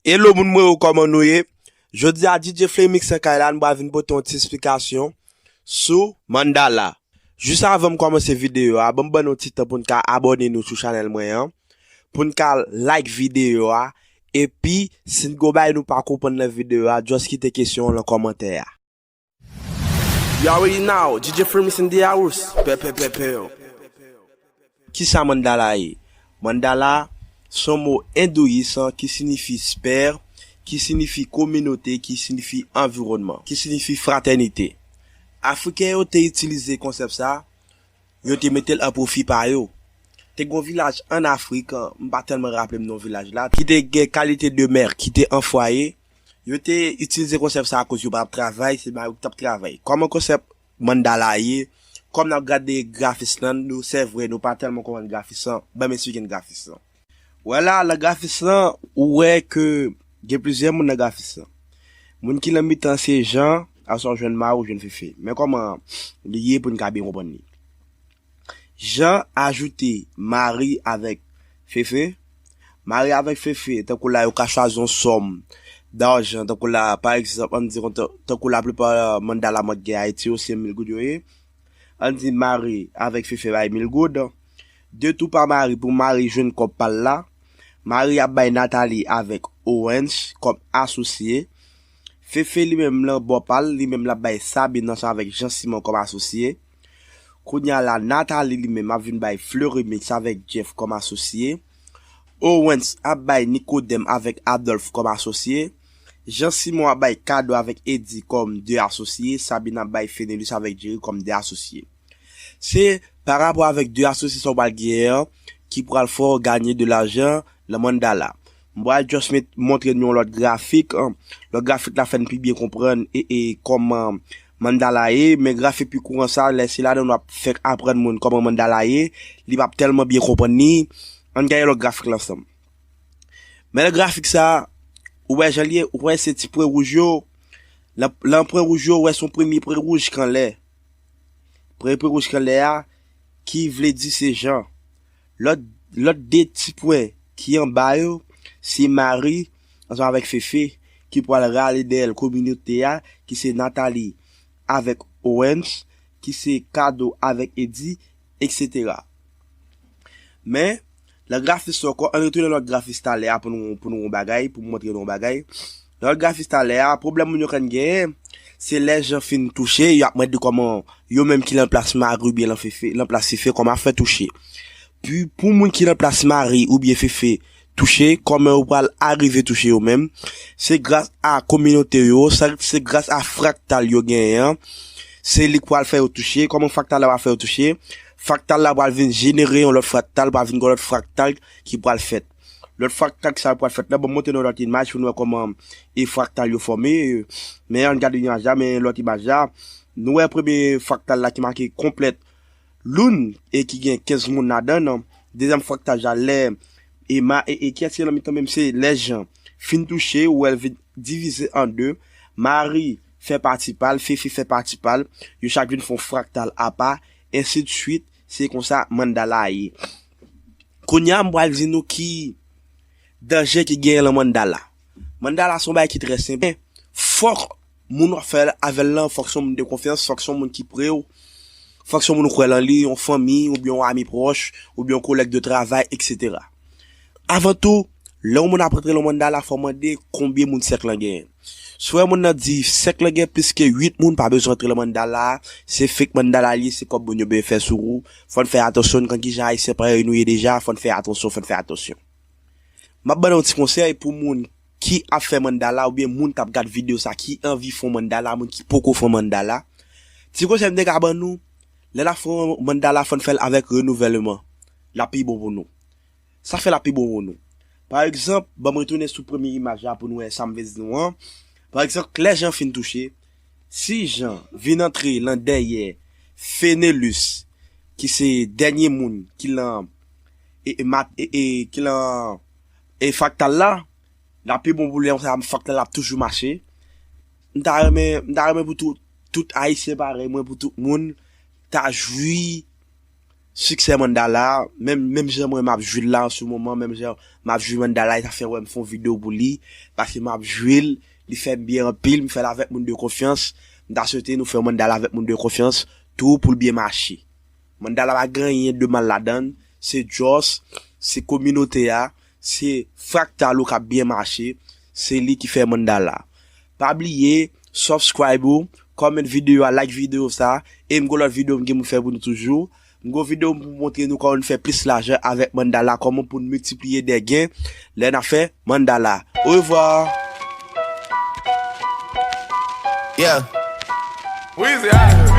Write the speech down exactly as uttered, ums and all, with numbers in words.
Hello moun mwen yo, kòman nou ye? Jodi a D J Flemix nan kay la, nou pral vin pote yon ti esplikasyon sou mandala. Jis avan m kòmanse videyo a, ban m ban nou ti tan pou n ka abòne nou sou chanèl mwen an, pou n ka like videyo a, epi si n gon bagay nou pa konprann nan videyo a, just kite kesyon an nan kòmantè a. You already know, D J Flemix in the house. Pe, pe, pe, pe. Kisa mandala ye? Mandala se yon mo endouyis ki siyifi sphère, ki siyifi kominote, ki siyifi anviwònman, ki siyifi fratènite. Afriken yo te itilize konsèp sa, yo te mete l an pwofi pa yo. Te gen yon vilaj ann Afrik, m pa tèlman raple m non vilaj la, ki te gen kalite de mè ki te an fwaye. Yo te itilize konsèp sa akoz yo pa t ap travay, se mari ki t ap travay. Kòman konsèp mandala ye? Kòm n ap gade grafis lan, nou, se vre, nou pa tèlman konprann grafis lan. Ban m esplike n grafis lan. Wè la, nan grafis lan, ou wè ke gen plizyè moun nan grafis lan. Moun ki nan mitan se Jan, aswè w jwenn Mari, w jwenn Fefe. Men kòman li ye pou n ka byen konprann li. Jan ajoute Mari avèk Fefe. Mari avèk Fefe, tankou la, yo ka chwazi yon sòm dajan, tankou la, pa egzanp, ann di, tankou laplipa mandala m ap gen Ayiti yo, se mil goud yo ye. Ann di Mari avèk Fefe bay mil goud. De tou pa Mari, pou Mari jwenn kòb pa l la, Mari ap bay Nathalie avèk Owens kòm asosye. Fefe li menm nan bò pa l, li menm l ap bay Sabine ansanm avèk Jean Simon kòm asosye. Kounye a la, Nathalie li menm ap vin bay Fleurimix avèk Jeff kòm asosye. Owens ap bay Nicodème avèk Adolphe kòm asosye. Jean Simon ap bay Kado avèk Eddy kòm de asosye. Sabine ap bay Fenelus avèk Jerry kòm de asosye. Se pa rapò avèk de asosye sa w pral genyen an ki pral fè w ganye de lajan nan mandala. M pral just met, montre nou yon lòt grafik, an. Lòt grafik la fè n pi byen konprann e, e kòman mandala ye, men grafik pi kouran sa, lè se ladan nou ap fèk aprann moun kòman mandala ye, li p ap tèlman byen konprann li. Ann gade lòt grafik la ansanm. Men lè grafik sa, ou wè jan l ye, ou wè se ti pwen wouj yo, lan, lan pwen wouj yo, ou wè se yon premye pwen wouj k anlè. Premye pwen wouj k anlè a, ki vle di se Jan. Lòt, lòt de ti pwen ki anba yo, se Mari ansanm avèk Fefe, ki pral rale dèyè l kominote a, ki se Nathalie avèk Owens, ki se Kado avèk Eddy, etsetera. Men, nan grafis sa ankò, ann retounen lòt grafis talè a pou nou, pou nou yon bagay, pou m montre nou yon bagay. Nan lòt grafis talè a, pwoblèm moun yo konn genyen, se lè Jan fin touche, y ap mande kòman yo menm ki lan plas Mari oubyen lan Fefe, lan plas Fefe, kòman ap fè touche. Pi, pou moun ki lan plas Mari oubyen Fefe touche, kòman yo pral arive touche yo menm, se gras a kominote yo, sa, se gras a fraktal yo genyen an, se li k pral fè yo touche. Kòman fraktal la pral fè yo touche? Fraktal la pral vin jenere yon lòt fraktal, pral vin yon lòt fraktal ki pral fèt. Lòt fraktal sa pral fèt la, ban m montre nou lòt imaj pou nou wè kòman e fraktal yo fòme. Men ann gade imaj la, men lòt imaj la, nou wè premye fraktal la ki make konplèt loun e ki gen kenz moun ladan l. Dezyèm fraktal la, lè e ma, e, e kiyès ki nan mitan menm, se lè Jan fin touche, ou wè l vin divize an de. Mari fè pati pa l, Fefe fè pati pa l, yo chak vin fè yon fraktal apa, ensi de swit, se konsa mandala a ye. Kounye a, m pral di nou ki danje ki genyen lan mandala. Mandala se yon bagay ki trè senp. Fòk moun w ap fè avè l lan, fòk se yon moun de konfyans, fòk se yon moun ki pre w, fòk se yon moun ou kwè lan li, yon fanmi, oubyen yon ami pwòch, oubyen yon kolèg de travay, etsetera. Avan tou, lè yon moun ap rantre lan mandala, fò w mande konbyen moun sèk lan genyen. Si w wè moun nan di sèk lan gen plis ke uit moun, pa bezwen rantre lan mandala, se fake mandala li ye, se kòb moun yo bezwen fè sou ou. Fò n fè atansyon, n konn kijan Ayisyen parèy nou ye deja, fò n fè atansyon, fò n fè atansyon. M ap ban nou yon ti konsèy pou moun ki ap fè mandala oubyen moun k ap gad videyo sa ki anvi fè yon mandala, moun ki poko fè yon mandala. Ti konsèy m te ka ban nou, lè n ap fè yon mandala, fò n fè l avèk renouvèlman. L ap pi bon pou nou. Sa fè l ap pi bon pou nou. Pa egzanp, ban m retounen sou premye imaj la pou nou wè sa m vle di nou an. Pa egzanp, lè Jan fin touche, si Jan vin antre lan dèyè Fenelus, ki se dènye moun ki lan, e, e, mat, e, e, ki lan, e, fraktal la, l ap pi bon pou li, sa, fraktal la ap toujou mache. M ta renmen, m ta renmen pou tout, tout Ayisyen parèy mwen, pou tout moun ta jwi Siksè Mandala, menm, menm jan mwen m ap jwi l la an se moman, menm jan m ap jwi Mandala, e sa fè wè m fè yon videyo pou li, paske m ap jwi l, li fè m byen anpil, m fè l avèk moun de konfyans, m ta swete nou fè Mandala avèk moun de konfyans tou pou l byen mache. Mandala pa gen anyen de mal ladan l, se Djòs, se kominote a, se Fractalo k ap byen mache, se li ki fè Mandala. Pa bliye, subscribe ou, comment videyo a, like videyo sa, e m gon lòt videyo m gen pou fè pou nou toujou. M gon videyo pou montre nou kòman nou fè plis lajan avèk Mandala, kòman pou nou miltipliye de gen lè n ap fè Mandala. Orevwa! Yeah. Weezy out here.